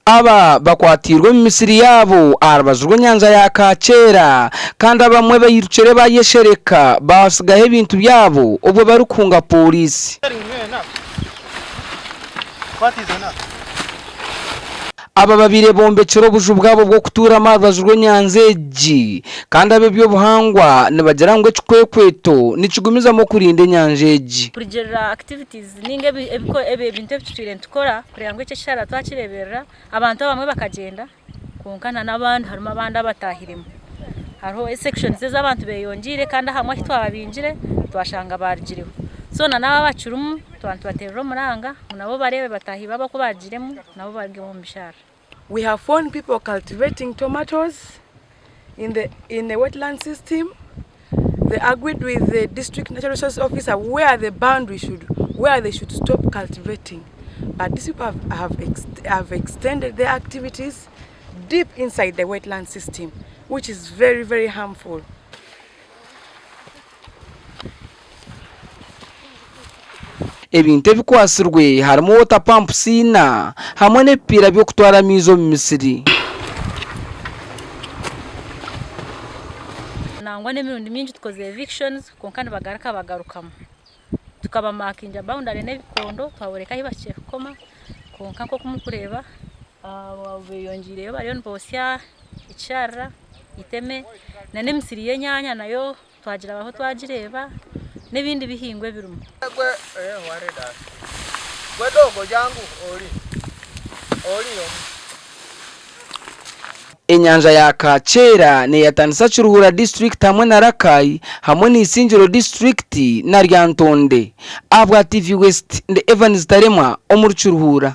Aba bakwatiirwe omu misiri yaabo aha rubaju rw'enyanja ya Kaakyera kandi abamwe bairukire bayeshereka baatsigaho ebintu byabo obwo barikuhunga pooriisi. Aba babaire bombekire obuju bwabo bw'okutuuramu aha rubaju rw'enyanja egi kandi ab'eby'obuhangwa nibagira ngu ekikwekweto nikigumizamu okurinda enyanja egi. Kurugiirira activities ninga ebintu ebi tutwire nitukora kureeba ngu eki ekisharara twakireeberera, abantu abamwe bakagyenda kwonka na n'abandi harimu abandi abataahiremu. Hariho sections ezi abantu beeyongyeire kandi ahamwe ahu twababingire twashanga baarugireho. So na n'abo abakirimu twaba nitubateerera omuranga ngu nabo bareebe bataahi baabo oku baarugiremu nabo barugemu omu bisharara. We have found people cultivating tomatoes in the in the wetland system. They agreed with the district natural resource officer where the boundary should where they should stop cultivating. But these people have, have, ex, have extended their activities deep inside the wetland system, which is very, very harmful. Ebintu ebikwatsirwe harimu water pumps ina hamwe n'ebipiira by'okutwara amaizi omu misiri. Nangwa n'emirundi mingi tukozire evictions kwonka nibagaruka bagarukamu. Tukabamakingira boundary n'ebikondo twaboreka ahu bahikire kukoma kwonka nk'oku murikureeba beyongyeireyo bariyo nibotsya ekisharara, eiteme n'emisiri y'enyaanya nayo Twagirabaho twagireeba n'ebindi bihingwa ebirimu. Enyanja ya Kaakyera neeyatanisa Kiruhura disiturikiti hamwe na Rakai hamwe na Isingiro disiturikiti na Lyantonde. Ahabwa TV West, ndi Evans Taremwa omuri Kiruhura.